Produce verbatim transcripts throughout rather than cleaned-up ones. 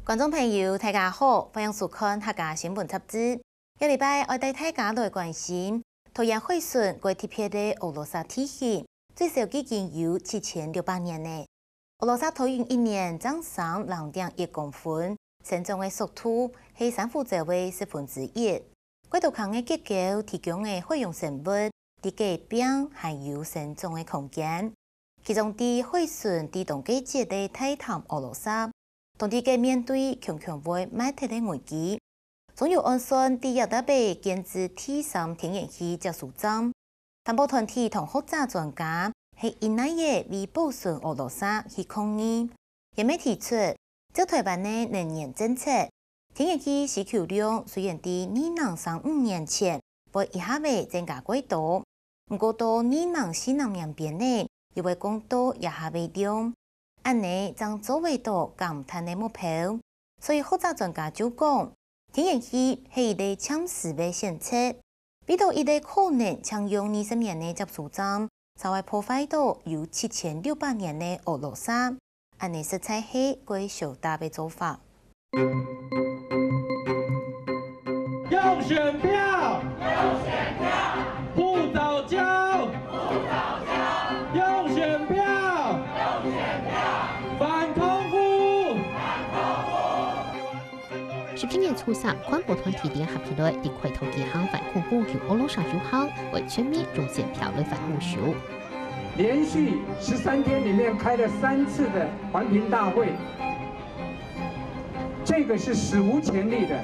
觀眾朋友，大家好，歡迎收看客家新聞雜誌。這禮拜愛帶大家來關心，桃園海脣蓋特別个烏躼沙地形，最少已經有七千六百年了。烏躼沙桃園一年正生零點一公分，生長个速度係珊瑚礁个十分之一。 蓋多空个結構提供个海洋生物，在該片還有生長个空間。其中在海脣在當季節个大潭烏躼沙，當地个面對強強會埋忒个危機。中油安順在這搭位建置第三天然氣接收站，環保團體同學者專家係一耐仔為保存烏躼沙去抗議。 也乜提出，照臺灣个能源政策，天然氣需求量雖然在二零三五年前會一下仔增加蓋多，毋過到二零四零年邊仔，又會降到這下个量，恁仔正做會到減碳个目標。所以學者專家就講，天然氣係一個暫時个選擇， 為著一個可能淨用二十年个接收站，就會破壞到有七千六百年个烏躼沙，恁仔實在係過小膽个做法。用選票！用選票！護藻礁！護藻礁！用選票！用選票！反空污！反空污！ 十七年初三，環保團體聯合起來，在溪頭舉行反空污、泅烏躼沙遊行，為全民用選票來反污衊。連續十三天裡面開了三次的環評大會，這個是史無前例的。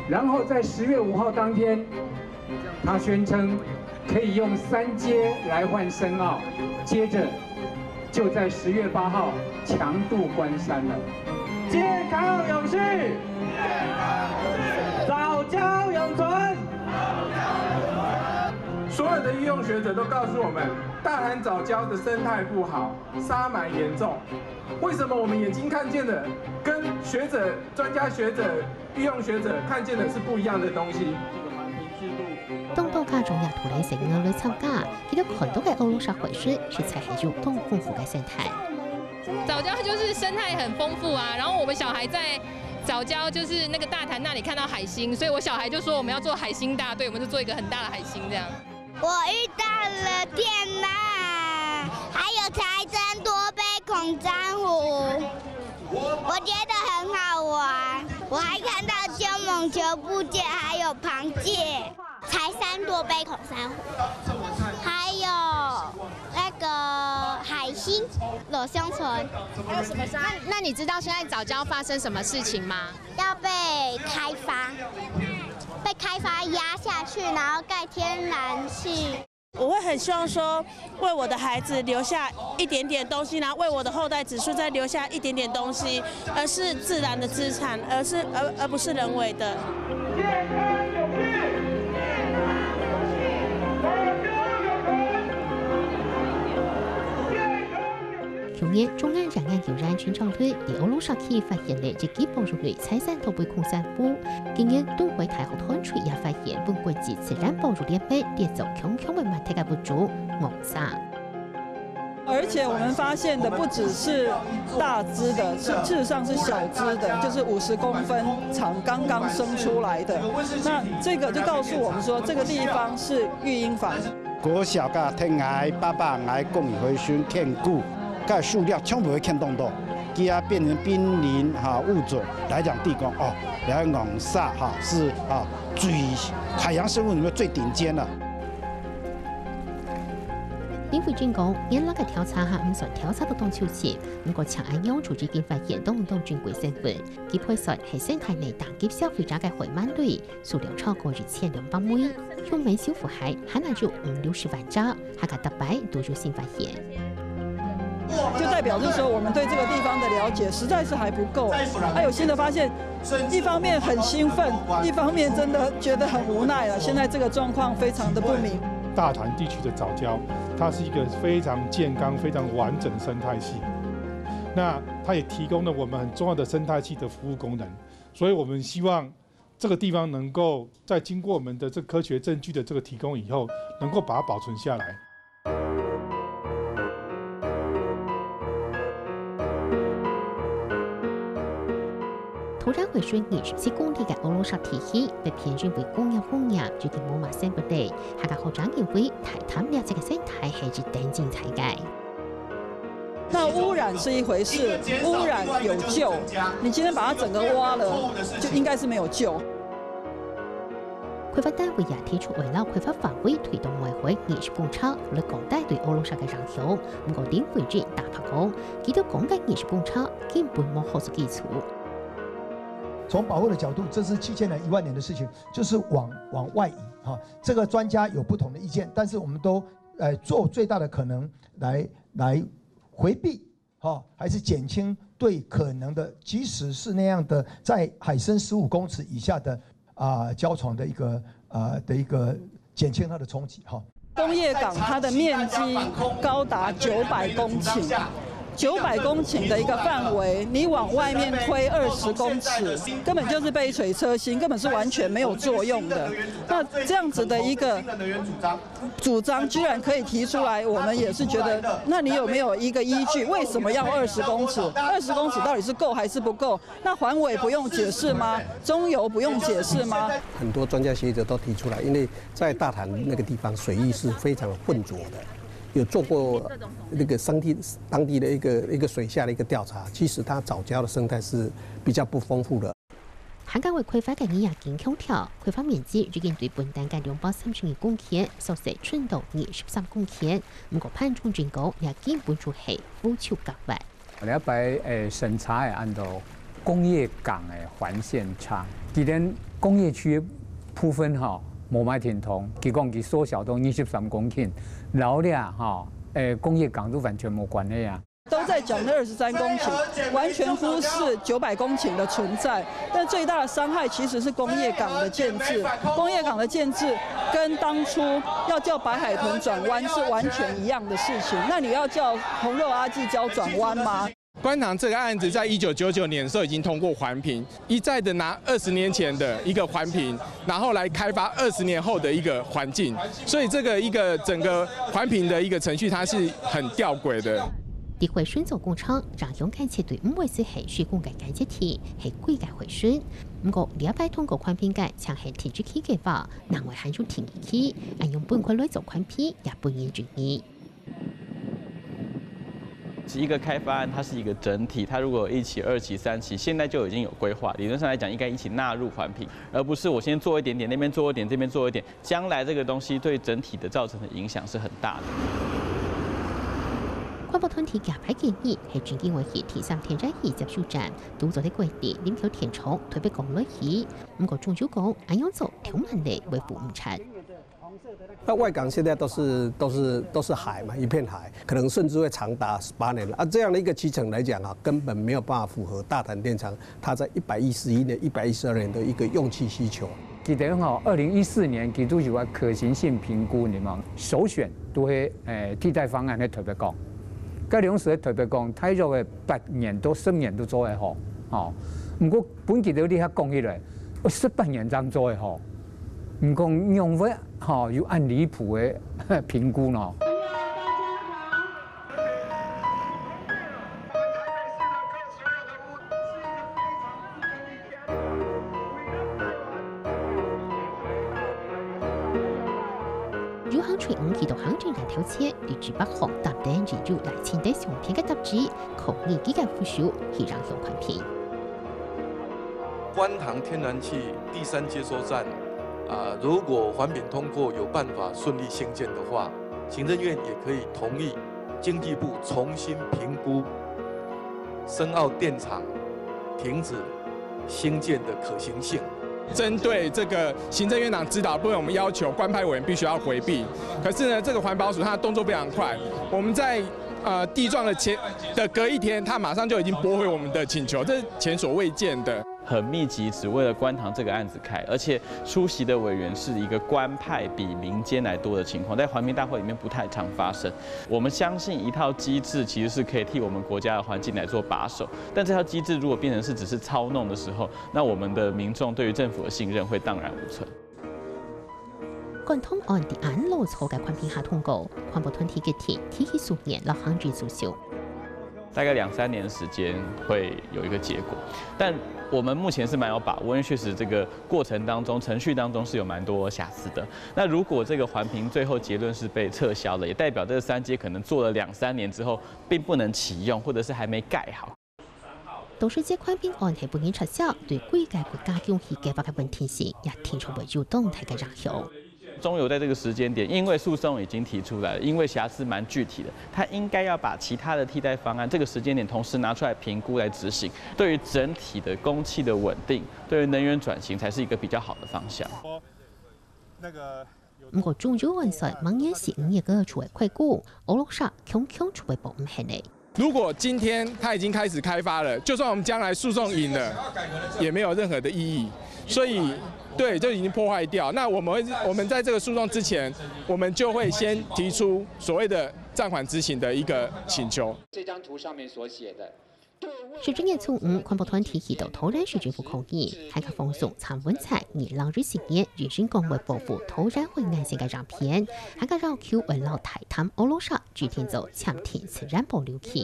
然後在十月五號當天，他宣稱可以用三階來換深澳，接著就在十月八號強度關山了。健康永續，藻礁永存。所有的御用學者都告訴我們，大潭藻礁的生態不好，沙鰻嚴重。為什麼我們眼睛看見的跟學者、專家學者、御用學者看見的是不一樣的東西？ 當多家長也渡來細人仔來參加，佢兜看到个烏躼沙海水，實在係有當豐富个生態。藻礁就是生態很豐富啊，然後我們小孩在藻礁，就是那個大潭那裡看到海星，所以我小孩就說我們要做海星大隊，我們就做一個很大的海星這樣。我遇到了天哪，還有財神多杯孔珊瑚，我覺得很好玩。我還看到金門球布蟹，還有螃蟹。 財神多杯孔珊瑚，還有那個海星、羅香船。還有什麼沙？那你知道現在藻礁發生什麼事情嗎？要被開發，被開發壓下去，然後蓋天然氣。我會很希望說，為我的孩子留下一點點東西，然後為我的後代子孫再留下一點點東西，而是自然的資產，而是，而，而不是人為的。舊年，中央野外遊覽巡查隊在烏躼沙區發現了一級保育類財神多杯孔珊瑚。今年，東海大學團隊也發現本國際自然保育聯盟列做強強會埋忒个物種——烏躼沙。 而且我們發現的不只是大隻的，是，事實上是小隻的，就是五十公分長剛剛生出來的。那這個就告訴我們說，這個地方是育嬰房。國小佮𢯭𠊎爸爸𠊎講，佢會選看顧，佮樹料全部會看動到，佢也變成瀕臨哈物種來講地講，哦，了解烏躼沙哈是哈最海洋生物裡面最頂尖了。 林慧君講，原來个調查還毋算調查到當詳細，毋過像恁樣就已經發現當多珍貴生物，佢推算係生態內頂級消費者个海鰻類，數量超過一千兩百尾，雄鰻、小腹蟹還有五六十萬隻，還較逐擺都有新發現。就代表是說，我們對這個地方的了解實在是還不夠。還有新的發現， 一方面很興奮，一方面真的覺得很無奈啊。現在這個狀況非常的不明。大潭地區的藻礁，它是一個非常健康、非常完整的生態系。那它也提供了我們很重要的生態系的服務功能，所以我們希望這個地方能夠在經過我們的這科學證據的這個提供以後，能夠把它保存下來。土壤回收二十四公里个歐羅沙地區，被評選為工業污染，最近無麼生物了。客家學者認為，大潭這隻个生態係一等精彩个。那污染是一回事，污染有救，你今天把它整个挖了，就应该是没有救。 規劃單位也提出圍繞規劃範圍推動外海二十公尺來降低對歐羅沙个影響。毋過林慧君打破講，佢兜講个二十公尺根本無學術基礎。从保护的角度，这是七千年、一万年的事情，就是往往外移哈。这个专家有不同的意见，但是我们都呃做最大的可能来来回避哈，还是减轻对可能的，即使是那样的在海深十五公尺以下的啊、礁床的一个呃的一个减轻它的冲击哈。工业港它的面积高达九百公顷，九百公顷的一个范围，你往外面推二十公尺，根本就是杯水车薪，根本是完全没有作用的。那这样子的一个主张，居然可以提出来，我们也是觉得，那你有没有一个依据？为什么要二十公尺？二十公尺到底是够还是不够？ 那环委不用解释吗？中油不用解释吗？很多专家学者都提出来，因为在大潭那个地方水域是非常浑浊的，有做过那个当地当地的一个一个水下的一个调查，其实它藻礁的生态是比较不丰富的。客家話規劃个議案強調，規劃面積已經對本旦个兩百三十二公頃縮細伸到二十三公頃，毋過潘忠政講，這根本就係虎頭狗尾。 這擺誒審查个安到工業港个環線差，佢等工業區个部分吼，無麼停動，佢講佢縮小到二十三公頃，摎這吼誒工業港都完全無關係啊。都在講那二十三公頃，完全忽視九百公頃的存在。但最大的伤害其实是工业港的建制，工业港的建制跟当初要叫白海豚转弯是完全一样的事情。那你要叫红肉阿纪礁转弯吗？ 观塘这个案子在一九九九年的时候已经通过环评，一再的拿二十年前的一个环评，然后来开发二十年后的一个环境，所以这个一个整个环评的一个程序它是很吊诡的。這回選擇工程，影響間接對毋會使係施工个間接地，係規个回旋。毋過，這擺通過環評个淨係停止期計畫，另外還有停止期，恁樣分開來做環評，也分人質疑。 一个开发案，它是一个整体，它如果有一期、二期、三期，现在就已经有规划，理论上来讲应该一起纳入环评，而不是我先做一点点，那边做一点，这边做一点，将来这个东西对整体的造成的影响是很大的。環保團體這擺建議係正經會去第三電解二接收站，堵著个規定，林口電廠特別講落去。毋過中油講，恁樣做忒慢了，維護毋成。 那外港现在都是都是都是海嘛，一片海，可能甚至会长达十八年了啊。这样的一个期程来讲啊，根本没有办法符合大潭电厂它在一百一十一年、一百一十二年的一个用气需求。記得吼，二零一四年佢都有个可行性评估，你嘛首选都係誒替代方案个特別講。該兩時个特別講，大約个八年到十年都做得好，吼。毋過分佢兜這下講起來，十八年正做得好。 毋講仰會吼有恁離譜个評估呢？有行政院去到行政院頭前，對主辦方擔任也有賴清德相片个雜誌，抗議佢个副手去影響環評。觀塘天然氣第三接收站 啊，如果環評通過有辦法顺利兴建的话，行政院也可以同意经济部重新评估深澳电厂停止兴建的可行性。针对这个行政院长指导部分，我们要求官派委员必须要回避。可是呢，这个环保署他的动作非常快，我们在呃地状的前的隔一天，他马上就已经驳回我们的请求，这是前所未见的。很密集，只为了观塘这个案子开，而且出席的委员是一个官派比民间来多的情况，在环评大会里面不太常发生。我们相信一套机制其实是可以替我们国家的环境来做把守，但这套机制如果变成是只是操弄的时候，那我们的民众对于政府的信任会荡然无存。 觀塘案在恁老早个環評下通過，環保團體決定提起訴願摎行政訴訟。大概两三年时间会有一个结果，但我们目前是蛮有把握，因为确实这个过程当中、程序当中是有蛮多瑕疵的。那如果这个环评最后结论是被撤销了，也代表这个三阶可能做了两三年之后并不能启用，或者是还没盖好。 都市節環評案係本年出現，對幾个國家供氣計畫个穩定性，也定著會有當大个影響。中油在这个时间点，因为诉讼已经提出来了，因为瑕疵蛮具体的，他应该要把其他的替代方案，这个时间点同时拿出来评估来执行，对于整体的供气的稳定，对于能源转型才是一个比较好的方向。毋過中油案算明年四五月个就會開估，歐羅斯強強就會報毋現咧。 如果今天它已经开始开发了，就算我们将来诉讼赢了，也没有任何的意义。所以，对，就已经破坏掉。那我们会，我们在这个诉讼之前，我们就会先提出所谓的暂缓执行的一个请求。这张图上面所写的，十一月初五，環保團體去到桃園市政府抗議，還較放送陳文燦二零二四年人身工會報復桃園海岸線个影片，還較要求愛摎大潭歐羅斯指定做潛艇自然保留區。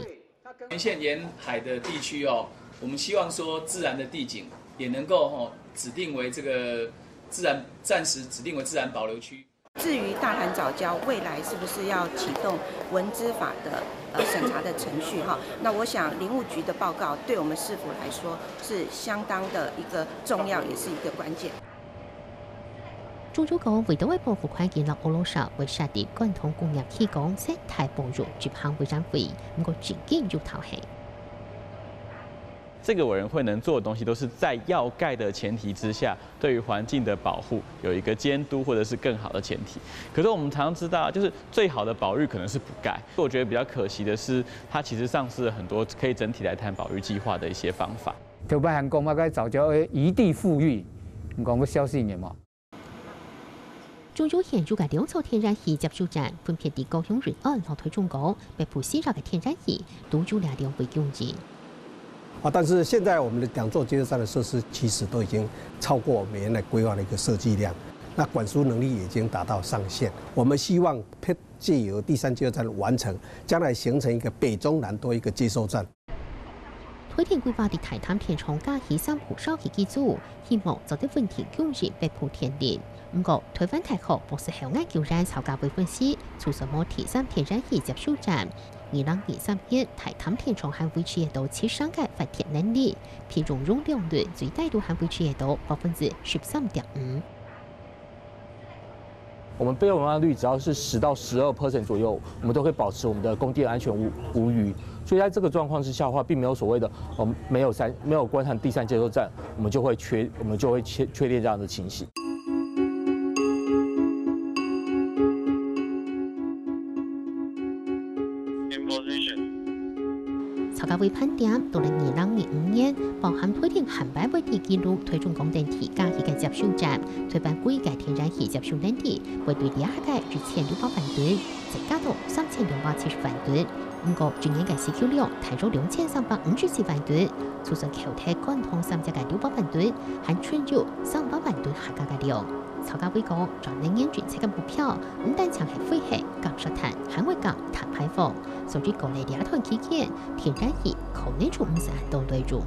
沿線沿海的地区哦，我们希望说自然的地景也能够吼指定为这个自然暂时指定为自然保留区。至于大潭藻礁未来是不是要启动文资法的呃审查的程序哈，那我想林务局的报告对我们市府来说是相当的一个重要，也是一个关键。中油講，為著愛保護環境摎歐羅斯，會設立管通工業氣港生態保育執行委員會，毋過正經有頭係。这个委员会能做的东西，都是在要盖的前提之下，对于环境的保护有一个监督，或者是更好的前提。可是我们常常知道，就是最好的保育可能是不盖。我觉得比较可惜的是，它其实丧失了很多可以整体来谈保育计划的一些方法。頭擺還講啊，該藻礁會移地復育，你講過消息面無？中油現有个兩座天然氣接收站分別在高雄瑞安摎台中港，北部西侧个天然氣都有這兩位用地。啊，但是現在我們的兩座接收站的設施其實都已經超過我們原來規劃的一個設計量，那管輸能力已經達到上限。我們希望藉由第三接收站完成，將來形成一個北中南多一個接收站。 台電規劃在大潭電廠加起三號燒氣機組，希望做得穩定供應北部電力。毋過，台灣大學博士後研究員曹家偉分析，就算無第三天然氣接收站，二零二三年大潭電廠還維持得到七成个發電能力，譬如用量率最大都還維持得到百分之十三點五。 我们备用容量率只要是十到十二 percent 左右，我们都可以保持我们的供电安全无无虞。所以在这个状况之下的话，并没有所谓的我们没有三没有观察第三接收站，我们就会缺我们就会缺缺电这样的情形。曹家偉盤點，到了二零二五年，包含台電含排會地記錄台中港等地加起个接收站，台灣規个天然氣接收能力會對這下个一千六百萬噸，增加到三千兩百七十萬噸。毋過，今年个需求量大約兩千三百五十四萬噸，就算扣忒觀塘三隻个六百萬噸，還存有三百萬噸下降个量。曹家偉講，做能源政策个目標，毋單淨係廢核、減石炭，還會減碳排放。 所以過了這段期間，天然氣可能就毋使恁多來用。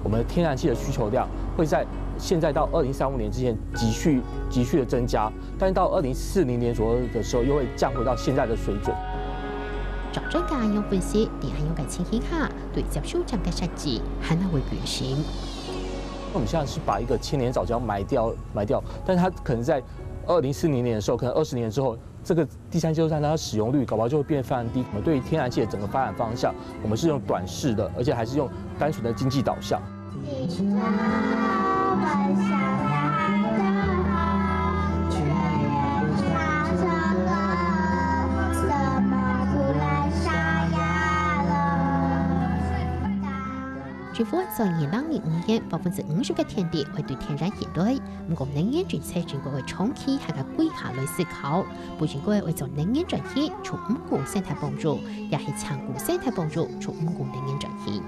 我们的天然气的需求量会在现在到二零三五年之前急剧急剧的增加，但是到二零四零年左右的时候，又会降回到现在的水准。照專家恁樣分析，在恁樣个情形下，對接收站个設置還會變形。我们现在是把一个千年藻礁埋掉埋掉，但是它可能在二零四零年的时候，可能二十年之后，这个第三接收站它的使用率搞不好就会变得非常低。我们对于天然气的整个发展方向，我们是用短视的，而且还是用单纯的经济导向。政府預算二零二五年百分之五十个電力會對天然氣來，毋過能源政策應該會長期還較規劃來思考。 不應該為做能源轉型，就毋顧生態保育，也係淨顧生態保育，就毋顧能源轉型。